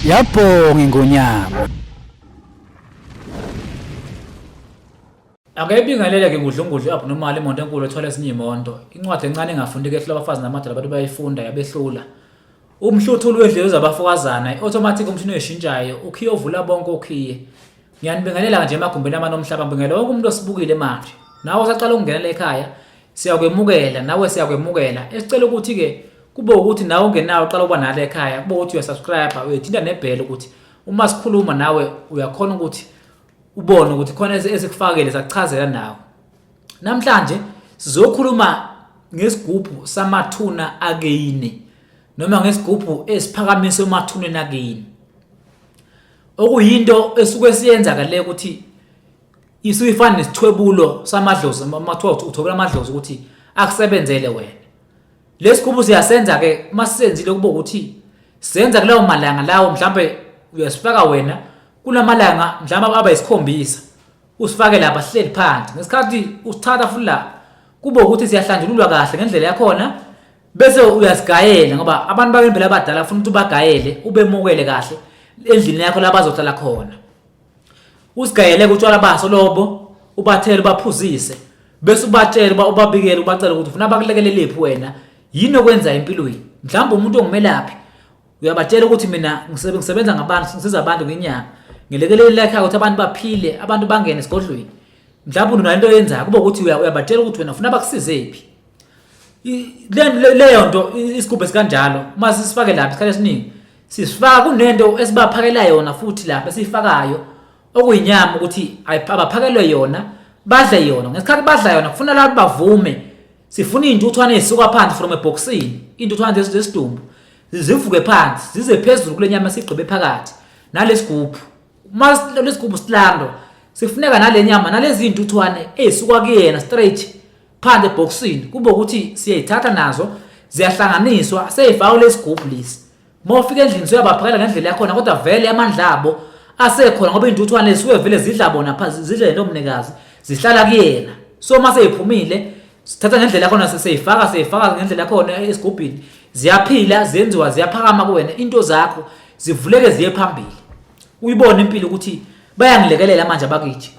Yabhonga ingonyama. Ake ibingelele-ke ngudlungudlu abnormal imoto enkulu ethwala ezinye iy'moto. Incwadi encane engafundeki ehlula abafazi namadoda abantu bayayifunda yabehlula. Umhluthulo wedlelo zabafokazana, i-automatic umshini oyishintshayo, ukhiye ovula bonke okhiye. Ngiyanibingelela nje emagumbini amane omhlaba, ngibingelela wonke umuntu osibukile manje. Nawe osaqala ukungenela ekhaya, siyakwemukela, nawe siyakwemukela. Esicela ukuthi-ke kube ukuthi nawe ungenawo uqala ukuba nalo ekhaya, kube ukuthi uyasubscribe, uyithinta nebhele ukuthi uma sikhuluma nawe uyakhona ukuthi ubone ukuthi khona esikufakele sakuchazela nawe. Namhlanje sizokhuluma ngesigubhu samathuna akini noma ngesigubhu esiphakamiswe emathuneni akini. Okuyinto esuke siyenza ke le ukuthi isuke ifana nesithwebulo samadlozi uma kuthiwa uthwebula amadlozi ukuthi akusebenzele wena. Lesigubhu siyasenza ke uma sisenzile kube ukuthi senza kulawo malanga lawo mhlambe uyasifaka wena kulamalanga mhlawumbe aba yisikhombisa usifake lapha sihleli phansi ngesikhathi usithatha futhi la kube ukuthi siyahlanjululwa kahle ngendlela yakhona bese uyasigayela ngoba abantu bakini phela abadala funa ukuthi ubagayele ubemukele kahle endlini yakho la bazohlala khona usigayele utshwala baso lobo ubathele ubaphuzise bese ubatshele ubabikele ubacele ukuthi ufuna bakulekelele phi wena yini okwenza empilweni mhlawumbe umuntu ongumelaphi uyabatshela ukuthi mina ngisebenza ngabantu ngisiza abantu ngenyanga ngilekelele ekhaya ukuthi abantu baphile abantu bangene esigodlweni mhlawumbe unayo into oyenzayo kube ukuthi uyabatshela ukuthi wena ufuna bakusize phi leyo nto isigubhu esikanjalo uma sisifake lapha isikhathi esiningi sisifaka kunento esibaphakela yona futhi lapha esiyifakayo okuyinyama ukuthi abaphakelwe yona badle yona ngesikhathi badla yona kufuna labo bavume sifuna iy'ntuthwane ey'suka phansi from ebhokisini iy'ntuthwane zesidumbu zivuke phansi zize phezulu kule nyama esigqibe phakathi nalesigubhu uma lesigubhu silandwa sifuneka nale nyama nalezi iy'ntuthwane ey'suka kuyena straight phansi ebhokisini kube ukuthi siyayithatha nazo ziyahlanganiswa seyifakwa lesigubhu lesi Uma ufika endlini suyabaphakela ngendlela yakhona kodwa vele amandla abo asekhona ngoba iy'ntuthwane zisuke vele zidla bona phansi zidle lento mnikazi zihlala kuyena so uma seyiphumile sithatha ngendlela yakhona seyifaka seyifaka ngendlela yakhona esigubhini ziyaphila zenziwa ziyaphakama kuwena into zakho zivuleke ziye phambili uyibone impilo ukuthi bayangilekelela manje abakithi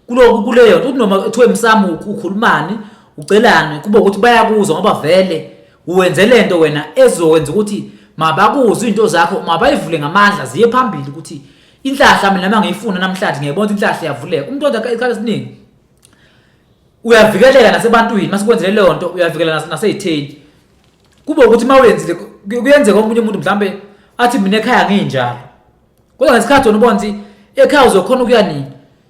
kuloko kuleyo nto noma kuthiwe emsamo ukhulumani ucelani kube ukuthi bayakuzwa ngoba vele uwenze lento wena ezokwenza ukuthi mabakuzwe into zakho mabayivule ngamandla ziye phambili ukuthi inhlahla mina noma ngiyifuna namhlanje ngiyabona ukuthi inhlahla iyavuleka umuntu odwa isikhathi esiningi uyavikeleka nasebantwini masikwenzele leyo nto uyavikela naseyitheni kube ukuthi uma uyenzile kuyenzeka omunye umuntu mhlambe athi mina ekhaya nginjalo Kodwa ngesikhathi wena ubona ukuthi ekhaya uzokhona ukuya nini,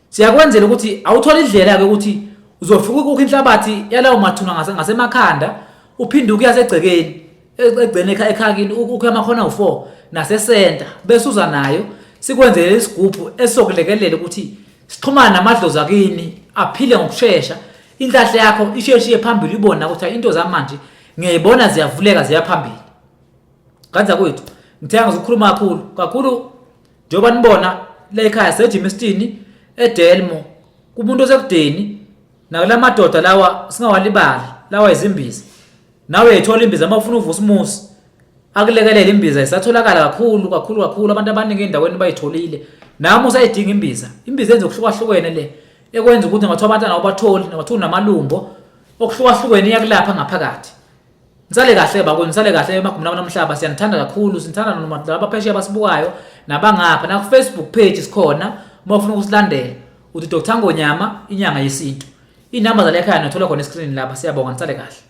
siyakwenzela ukuthi awuthole indlela-ke ukuthi uzofika ukukha inhlabathi yalawo mathuna ngasemakhanda uphinde ukuya segcekeni egcene ekhakini ukukha amakhona awu-four nasesenta bese uza nayo sikwenzele isigubhu esizokulekelela ukuthi sixhumane namadlozi akini aphile ngokushesha inhlahla yakho isheshe iye phambili uyibone ukuthi into zamanje ngiyayibona ziyavuleka ziya phambili Kanza kwethu ngithe ngizokhuluma kakhulu kakhulu njengoba nibona la ekhaya seJimistini eDelmo kumuntu osekudeni nakulamadoda lawa singawalibali lawa izimbiza nawe uyayithola imbiza uma ufuna uvusa umusi akulekelele imbiza isatholakala kakhulu kakhulu kakhulu abantu abaningi endaweni bayitholile nami usayidinga imbiza imbiza yenza okuhlukahlukene le ekwenza ukuthi ngathiwa abantwana awubatholi ngathiwa unamalumbo okuhlukahlukene iyakulapha ngaphakathi Nisale kahle bakwenu, nisale kahle emagumbini amhlaba. Siyanithanda kakhulu, sinithanda noma laba phesheya abasibukayo nabangapha. Na ku Facebook page sikhona uma ufuna ukusilandela. Uthi Dr Ngonyama inyanga yesintu. Inamba zale ekhaya nothola khona escreen lapha. Siyabonga, nisale kahle.